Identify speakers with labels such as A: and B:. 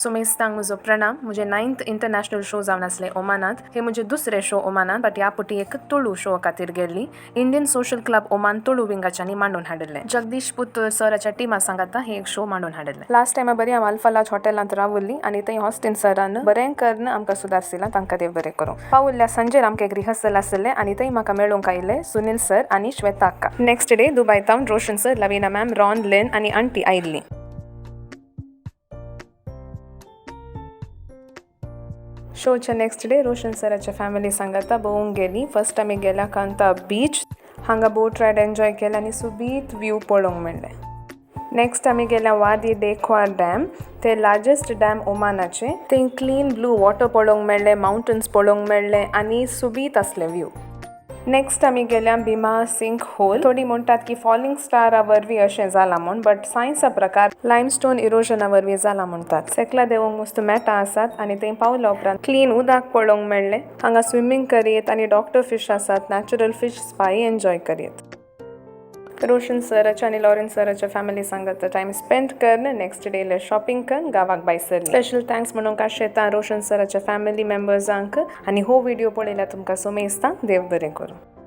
A: सुमेस्तांक म्हजो प्रणाम. म्हजें 9th international show जावन आसलें ओमानांत. हे म्हजे दुसरे शो ओमानांत, बट ह्या पुटी एक तुळू शो खातीर गेल्ली. Indian social club Oman Tulu विंगाच्यांनी मांडून हाडिल्लें. जगदीश पुत्तूर सराच्या टिमा सांगाता हे एक शो मांडून हाडिल्लें. लास्ट टायम बरी हांव अल्फालाज हॉटेलांत रावल्ली आनी थंय हॉस्टिन सरान बरें करून आमकां सुदारसिला. तांकां देव बरें करूं. पावुल्ल्या सांजेर आमकां एक रिहर्सल आसलें आनी थंय म्हाका मेळूंक आयिल्ले सुनील सर आनी श्वेता अक्का. Next day Dubai town Roshan sir, Lavina ma'am, Ron, Lin आनी आंटी आयिल्ली. शोच्या नेक्स्ट डे रोशन सराच्या फॅमिली सांगाता भोवूंक गेली. फर्स्ट आमी गेल्या कांता बीच. हांगा बोट रायड एन्जॉय केलें आनी सुबीत व्यू पळोवंक मेळ्ळें. नेक्स्ट आमी गेल्या वादी देखवार डॅम. ते लार्जस्ट डॅम ओमानाचे. थंय क्लीन ब्लू वॉटर पळोवंक मेळ्ळें, माउंटन्स पळोवंक मेळ्ळें आनी सुबीत आसलें व्यू. नेक्स्ट आमी गेल्या भीमा सिंक होल. थोडी म्हणटात की फॉलिंग स्टारा वरवीं अशें जालां म्हूण, बट सायन्सा प्रकार लायमस्टोन इरोजना वरवीं जालां म्हणटात. सेकला देवूंक मस्त मेटां आसात आनी थंय पावल्या उपरांत क्लीन उदक पळोवंक मेळ्ळें. हांगा स्विमींग करयेत आनी डॉक्टर फिश आसात, नॅचरल फिश स्पाय एन्जॉय करयेत. रोशन सराच्या आनी लॉरेन सराच्या फॅमिली सांगात टायम स्पेंड करून नेक्स्ट डे शॉपिंग करून गांवाक भायर सरली. स्पेशल thanks म्हणूंक आशेता रोशन सराच्या फॅमिली मेंबर्सांक आनी हो व्हिडिओ पळयल्यार तुमकां सुमेस्तांक देव बरें करूं.